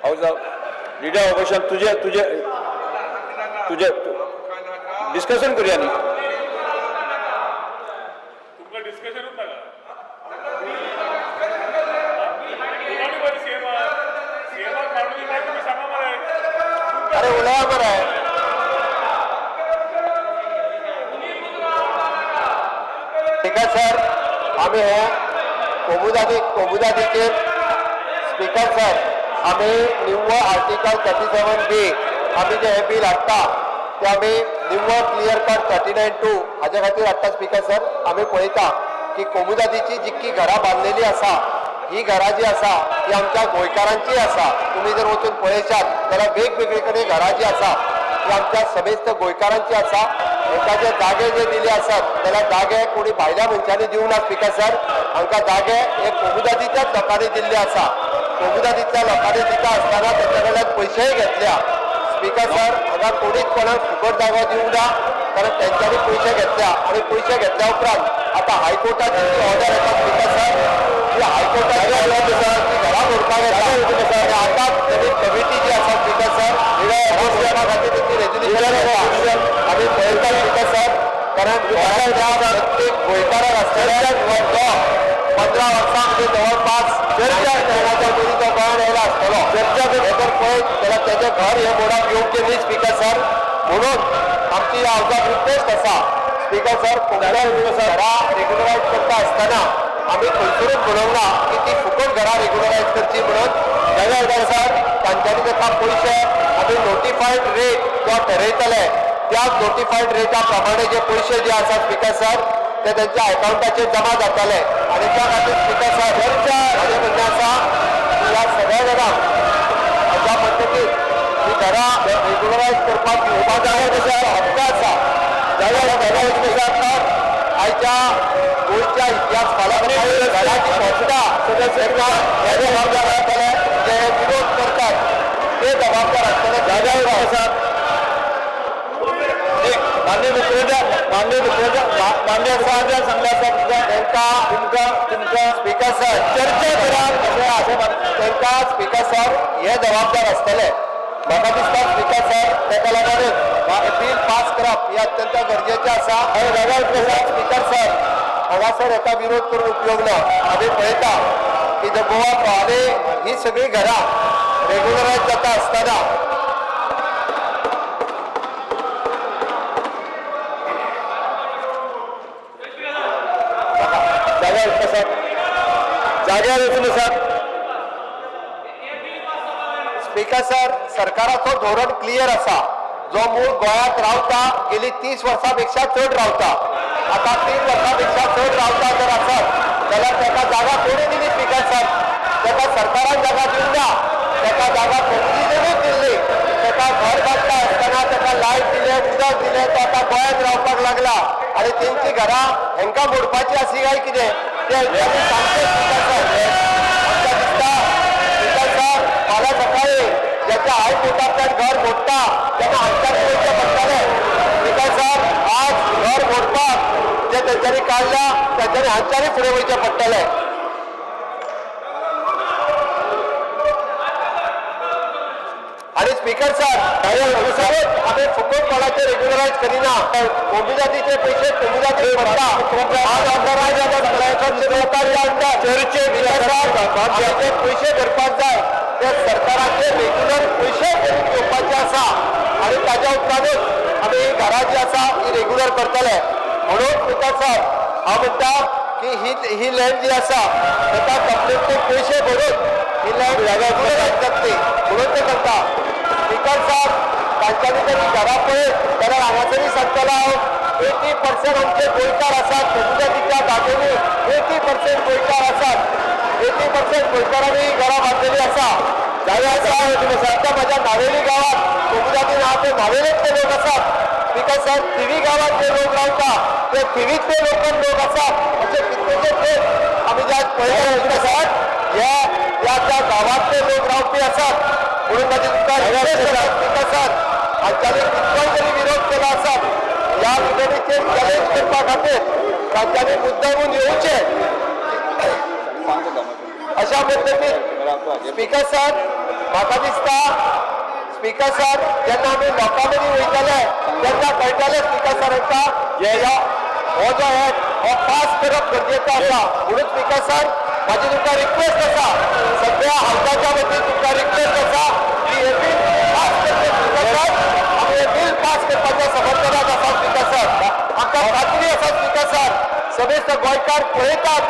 House of leader opposition तुजे तुजे तुजे डिस्कशन करूया न्ही. तुमकां डिस्कशनूच नाका. उलोवणी बरी सीएमाक, सीएमाक मांडून मागीर तुमी सांगा मरे. अरे उलया मरे. स्पीकर सर, आमी हे कोमुदादी कोमुदादीचेर, स्पीकर सर, आमी निव्वळ आर्टिकल 37B आमी जे हे बील हाडटा ते आमी निव्वळ क्लियर कट 39(2) हाज्या खातीर हाडटा. स्पीकर सर, आमी पळयता की कोमुदादीची जितकी घरां बांदलेली आसा, ही घरां जी आसा ती आमच्या गोंयकारांची आसा. तुमी जर वचून पळयशात जाल्यार वेगवेगळे कडेन घरां जी आसा ती आमच्या समेस्त गोंयकारांची आसा. हांकां जे जागे जे दिले आसात जाल्यार जागे कोणी भायल्या मनशांनी दिवंक ना. स्पीकर सर, हांकां जागे हे कोमुदादीच्याच लोकांनी दिल्ले आसा. कोमुदादीतल्या लोकांनी दिता आसतना तेंच्या कडल्यान पयशेय घेतल्या. स्पीकर सर, हांगा कोणीच कोणाक फुकट जागो दिवंक ना, कारण तेंच्यांनी पयशे घेतल्या आनी पयशे घेतल्या उपरांत आतां हायकोर्टाची जी ऑर्डर येता, स्पीकर सर, ती हायकोर्टाची ऑर्डर आसा ती घरां मोडपाक येता आनी आतां तेणी कमिटी जी आसा, स्पीकर सर, घरां खातीर तेची रेजोल्युशन येता. आमी पळयता, स्पीकर सर, कारण गोंयांतल्या प्रत्येक गोंयकाराक आसतल्या तो 15 वर्सां म्हणजे जवळपास चर्चा पयलीं तो गोंयांत येयला आसतलो. हे जर पळयत जाल्यार तेजें घर हे मोडप योग्य न्ही, स्पीकर सर. म्हणून आमची ह्या हावजाक रिक्वेस्ट आसा, स्पीकर सर, घरां रेग्युलरायज करता आसतना आमी खंयसरूच म्हणूंक ना की ती फुकट घरां रेग्युलरायज करची म्हणून. जाल्यार सर, तांच्यांनी ताका पयशे आमी नोटिफायड रेट जो ठरयतले त्या नोटिफायड रेटा प्रमाणे जे पयशे जे आसा, स्पीकर सर, ते त्यांच्या अकाउंटाचेर जमा जातले. आनी त्या खातीर, स्पीकर सर, म्हजें म्हणणें आसा की ह्या सगळ्या जाणांक अशा पद्दतीन ही घरां रेग्युलरायज करपाक येवपा जाय तशें हक्क आसा. जाल्यार आयच्या गोंयच्या इतिहास फाल्यां घराची मोडटा तेन्ना हे जबाबदार आसतले, जे हे विरोध करतात ते जबाबदार आसतले. आसात. माननीय मुख्यमंत्री, माननीय मुख्यमंत्री, माननीय मुख्यमंत्र्यान सांगलें आसा तुमकां. तांकां तुमकां तुमकां स्पीकर सर, चर्चा करात अशें अशें तांकां, स्पीकर सर, हे जबाबदार आसतले. म्हाका दिसता, स्पीकर सर, ताका लागूनच हे बील पास करप हे अत्यंत गरजेचें आसा. स्पीकर सर, हांगासर हेका विरोध करून उपयोग ना. आमी पळयता की the Goa आनी ही सगळीं घरां रेग्युलरायज जाता आसतना जाग्यार बसात, जाग्यार वचून बसात. स्पीकर सर, सरकाराचो धोरण क्लियर आसा. जो मूळ गोंयांत रावता, गेली 30 वर्सां पेक्षा चड रावता, आता 3 वर्सां पेक्षा चड रावता जर आसत जाल्यार ताका जागा कोणी दिली? स्पीकर सर, ताका सरकारान जागा दिवंक ना. ताका जागा कोमुनिदादीनूच दिल्ली. ताका घर बांदता आसतना ताका लायट दिले, उदक दिले. तो आतां गोंयांत रावपाक लागला आनी तेंची घरां हेंकां मोडपाची आसली काय कितें तें हेंच्यांनी सांगचें. स्पीकर सर, आमकां दिसता, स्पीकर सर, फाल्यां सकाळी ज्याच्या हायकोर्टांतल्यान घर मोडटा तेन्ना हांच्यानी वयचें पडटलें. स्पीकर सर, आज घर मोडपाक जे तेंच्यांनी काडल्या तेंच्यांनी हांच्यानी फुडें वयचें पडटलें. आणि स्पीकर सर, आमी फुकट कोणाचे रेग्युलरायज करिना. कोमुनिदादीचे पयशे कोमुनिदादी भरता. जे पयशे भरपाक जाय ते सरकाराचे रेग्युलर पयशे भरून घेवपाचे आसा आनी ताज्या उपरांतूच आमी ही घरां जी आसा ती रेग्युलर करतले. म्हणून स्पीकर सर, हांव म्हणटा की ही ही लँड जी आसा ताका कंप्लिटली पयशे भरून ही लँड रेग्युलरायज जातली म्हणून ते करता. स्पीकर साहेब, तांच्यांनी जरी घरां पळयत जाल्यार हांगासरूय सांगतलो हांव, 80% आमचे गोंयकार आसात. कोमुनिदादीच्या जागेनी 80% गोंयकार आसात. 80% गोंयकारांनी घरां बांदलेली आसा. जाल्यार आसा म्हज्या नावेली गांवात कोमुनिदादी ना, ते नावेलेंतले लोक आसात. स्पीकर सर, थिवी गांवात जे लोक रावता ते थिवीतले लोक लोक आसात. असे कितलेशे लोक आमी जे आज पळयले आसात, ह्या त्या त्या गांवांतले लोक रावपी आसात. म्हणून म्हाजी तुमकां रिक्वेस्ट आसा, स्पीकर सर, हांच्यांनी कितलोय जरी विरोध केला आसात, ह्या विरोधीचेर चॅलेंज करपा खातीर तांच्यांनी मुद्दामून येवचे. अशा पद्दतीन, स्पीकर सर, म्हाका दिसता स्पीकर सर, जेन्ना आमी लोकां मदीं वयतले तेन्ना कळटलें स्पीकर सर हांकां हो जो एक्ट हो पास करप गरजेचो आसा. म्हणून स्पीकर सर, म्हाजी तुमकां रिक्वेस्ट आसा, सगळ्या हावसाच्या वतीन तुमकां रिक्वेस्ट आसा की हे बील पास करचें. स्पीकर सर, आमी हे बील पास करपाच्या समर्थनात आसा. स्पीकर सर, आमकां खात्री आसा स्पीकर सर, समेस्त गोंयकार पळयतात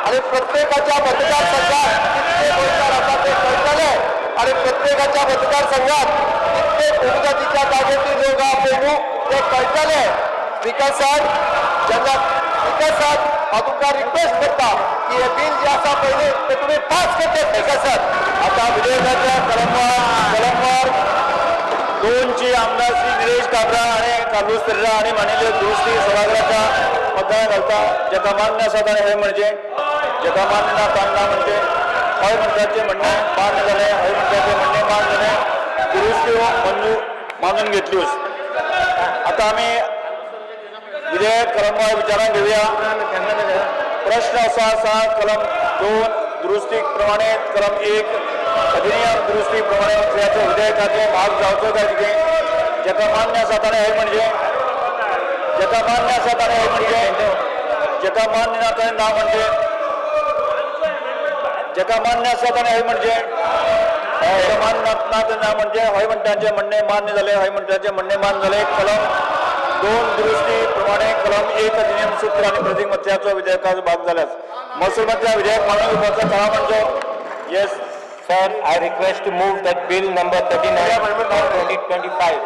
आणि प्रत्येकाच्या मतदारसंघात कितके गोंयकार आसा ते कळटले आणि प्रत्येकाच्या मतदारसंघात कितके उपजातीच्या जागेची लोक आहा पळय न्हू ते कळटले. स्पीकर सर, जेन्ना स्पीकर सर, हांव तुमकां रिक्वेस्ट करता की हे बील जे आसा पयलीं ते तुमी पास करचे स्पीकर सर. आता विधेयकाच्या कलमवार 2ची आमदार श्री निलेश काब्रा आणि कार्लूस पेरेरा हांणी मांडिल्ल्यो दुरुस्ती सभागृहाच्या मतदान घालता. जेका मान्य आसा ताणें हय म्हणचें, जेका मान्य ना ताणें ना म्हणचें. हय म्हणटाचें म्हणणें मान्य जालें. हय म्हणटाचें म्हणणें मान्य जालें. दुरुस्त्यो मंजूर मानून घेतल्योच. आता आमी विधेयक कलमवार विचारात घेवया. प्रश्न असा आसा, कलम 2 दुरुस्ती प्रमाणे कलम 1 अधिनियम दुरुस्ती प्रमाणे त्याच्या विधेयकाचे भाग जावचो काय कितें. जेका मान्य आसा ताणें हय म्हणचें, जेका मान्य आसा ताणें हय म्हणचें, जेका मान्य ना ताणें ना म्हणचें. जेका मान्य आसा ताणें हय म्हणचें, जेका मान्य ना ताणें ना म्हणचें. हय म्हणटांचें म्हणणें मान्य जालें. हय म्हणटांचें म्हणणें मान्य जालें. कलम 2 दुरुस्ती प्रमाणे कलम 1 अधिनियम सूत्र आणि प्रतीक मत्याचो विधेयकाचो भाग जाल्यास महसूल मंत्र्या विधेयक मांडून घेवपाचो कळाव म्हणचो. Yes. Sir, I request to move that bill number 39 of 2025.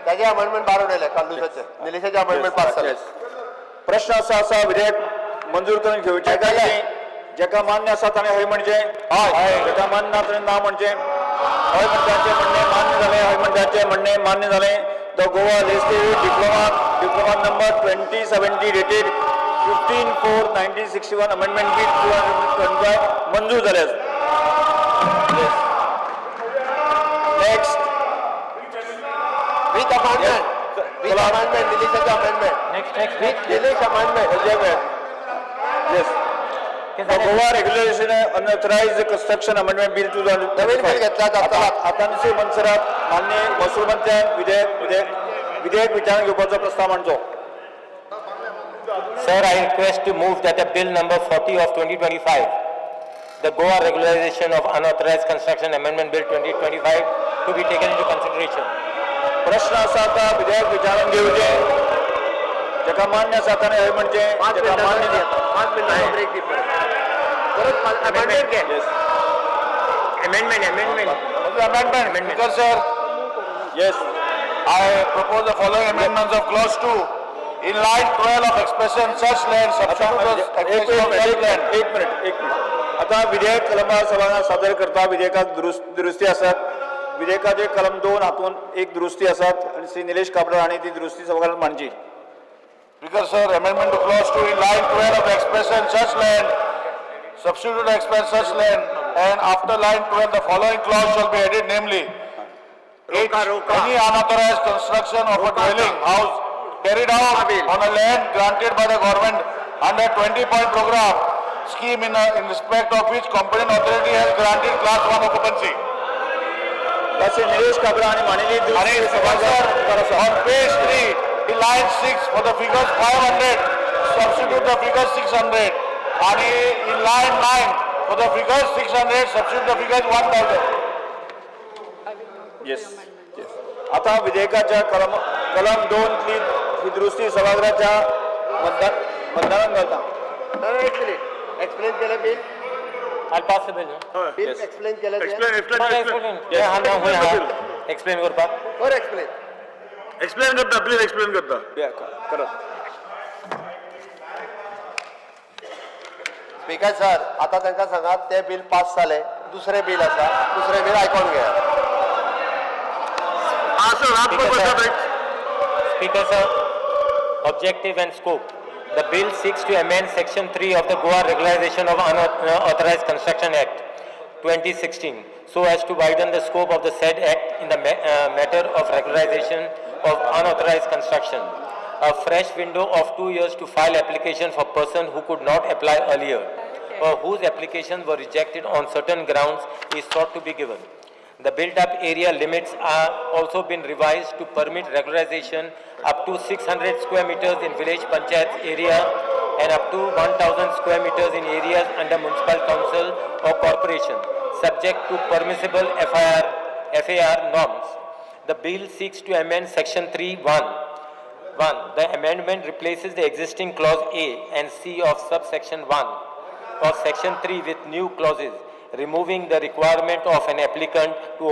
ताजे अमेंडमेंट बार उडयले कार्लुसाचे, निलेशाचे अमेंडमेंट पास जाले. प्रश्न असा आसा, विधेयक मंजूर करून घेवचें काय कितें. जेका मान्य आसा ताणें हय म्हणचें, हय, जेका मान्य ना ताणें ना म्हणचें. हय म्हणटाचें म्हणणें मान्य जालें. हय म्हणटाचें म्हणणें मान्य जालें. The Goa legislative diploma number 2070 dated 15/4/1961 amendment bill 2025 मंजूर जालें. Next. With amendment, with amendment, निलेशाचे amendment. Next, next, with Nilesh amendment. Yes. The Goa Regulation Unauthorized Construction Amendment Bill 2025. Naveen bill घेतला जाता. आता निश्चित मनसरात मान्य महसूल मंत्र्यान विधेयक विधेयक विधेयक विचारात घेवपाचो प्रस्ताव मांडचो. Sir, I request to move that the bill number 40 of 2025, the Goa Regularization of Unauthorized Construction Amendment Bill 2025 to be taken into consideration. प्रश्न आसा, आता विधेयक विचारात घेवचें. जेका मान्य आसा ताणें हय म्हणचें, पांच जेका मान्य मिनटांचो ना. 5 मिनटांचो ब्रेक दी परत अमेंडमेंट घे. Yes. Amendment, amendment. Amendment, Speaker sir, Yes. I propose the following amendments of clause 2. In line 12 of expression such land, substitute the एक expression of such एक land. एक मिनिट, एक मिनिट. आता विधेयक कलमा सभागृहात सादर करता. विधेयकात दुरुस्ती आसात. विधेयकाचे कलम 2 हातून एक दुरुस्ती आसात आणि श्री निलेश काब्रा हांणी ती दुरुस्ती सभागृहात मांडची. Speaker sir, amendment to clause 2 in line 12 of expression such land, substitute express such land, and after line 12, the following clause shall be added, namely, H, any unauthorized construction of a dwelling house carried out on a land granted by the government under 20-point program scheme in respect of which competent authority has granted class 1 occupancy. Shri Nilesh Kabra हांणी मांडिल्ली आणि दुरुस्ती sir, सभागृहात on page 3, in line 6, for the figures 500, substitute the figures 600. आणि in line 9, for the figures 600, substitute the figures 1000. Yes yes. आता विधेयकाच्या कलम 2 तली ही दुरुस्ती सभागृहाच्या मतदानात घालता. एक मिनिट, एक्सप्लेन केलें bill. I'll pass the bill. no? Bill explain केलें तुवें? Explain, explain. Yeah, हा, ना, होय, हा. Explain करपाक. कर एक्सप्लेन. एक्सप्लेन करता, प्लीज एक्सप्लेन करता. करत. स्पीकर सर, आता तांकां सांगात तें बील पास जालें, दुसरें बील आसा, दुसरें बील आयकोन घेयात. Speaker sir, Speaker sir, objective and scope. The bill seeks to amend section 3 of the Goa Regularization of Unauthorized Construction Act 2016 so as to widen the scope of the said act in the matter of regularization of unauthorized construction. A fresh window of 2 years to file application for person who could not apply earlier or whose applications were rejected on certain grounds is sought to be given. The built-up area limits are also been revised to permit regularization up to 600 square meters in village panchayat area and up to 1,000 square meters in areas under municipal council or corporation, subject to permissible FAR norms. The bill seeks to amend Section 3(1). 1. The amendment replaces the existing clause A and C of subsection 1 of Section 3 with new clauses, removing the requirement of an applicant to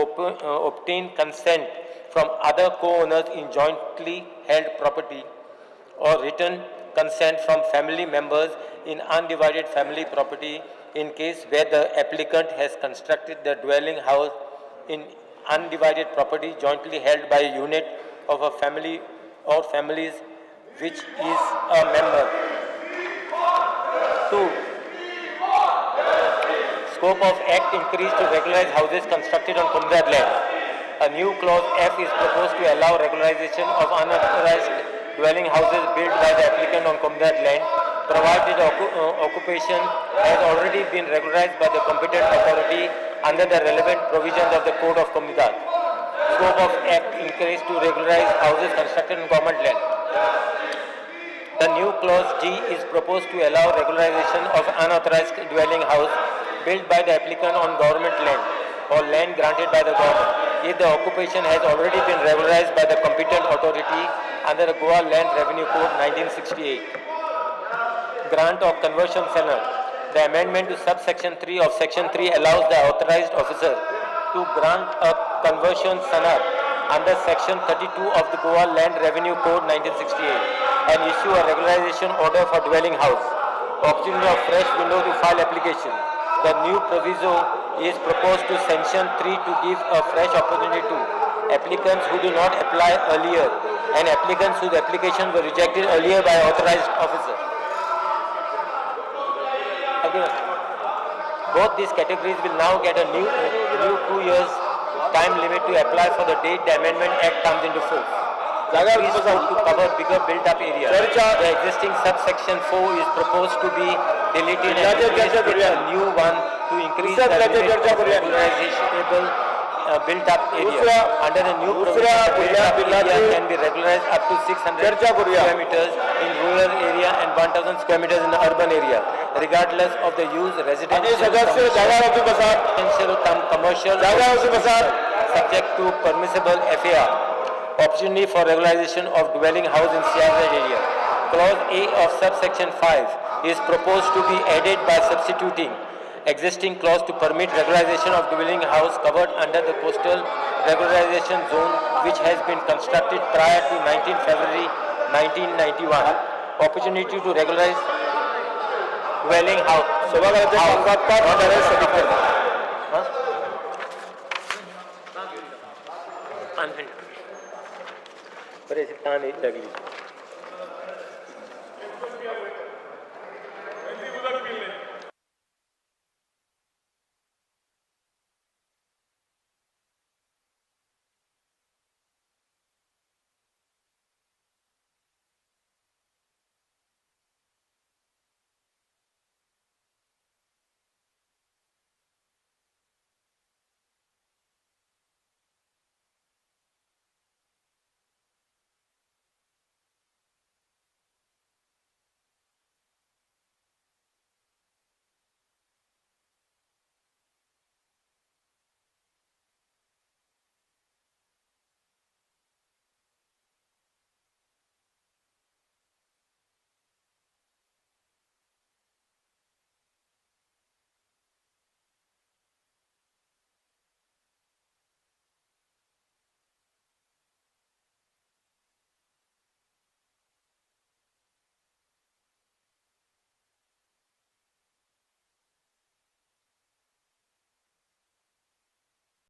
obtain consent from other co-owners in jointly held property or written consent from family members in undivided family property in case where the applicant has constructed the dwelling house in undivided property jointly held by a unit of a family or families which is a member. 2. Scope of Act increased to regularize houses constructed on Comunidade land. A new clause F is proposed to allow regularization of unauthorized dwelling houses built by the applicant on Comunidade land, provided occupation has already been regularized by the competent authority under the relevant provisions of the Code of Comunidade. Scope of Act increased to regularize houses constructed on government land. The new clause G is proposed to allow regularization of unauthorized dwelling house built by the applicant on government land or land granted by the government if the occupation has already been regularized by the competent authority under the Goa Land Revenue Code 1968. Grant of conversion sanad. The amendment to subsection 3 of section 3 allows the authorized officer to grant a conversion sanad under section 32 of the Goa Land Revenue Code 1968 and issue a regularization order for dwelling house. Opportunity of fresh window to file application. The new proviso is proposed to sanction 3 to give a fresh opportunity to applicants who do not apply earlier and applicants whose application were rejected earlier by authorized officer. Again, both these categories will now get a new 2 years time limit to apply for the date the Amendment Act comes into force. जाग्यार Increase बसा. scope to cover bigger built-up area. चर्चा. The existing subsection 4 is proposed to be deleted and बिलाचेर replaced चर्चा with करूया. a new one to increase दुसऱ्या the बिलाचेर limit चर्चा of करूया. regularizable built-up area. दुसऱ्या- Under the new दुसऱ्या provision, the built-up area बिलाचेर can be regularized up to 600 चर्चा करूया. square meters in rural area and 1000 square meters in the urban area, regardless of the use, residential, आणि सदस्य commercial, जाग्यार वचून बसात. residential cum commercial, जाग्यार वचून बसात. subject to permissible FAR. Opportunity for regularization of dwelling house in CRZ area. Clause A of subsection 5 is proposed to be added by substituting existing clause to permit regularization of dwelling house covered under the coastal regularization zone which has been constructed prior to 19 February 1991. Opportunity to regularize dwelling house. सभागृहाचे कामकाज 5 मिनटांनी स्थगीत करता. बरें तान येयली लागली.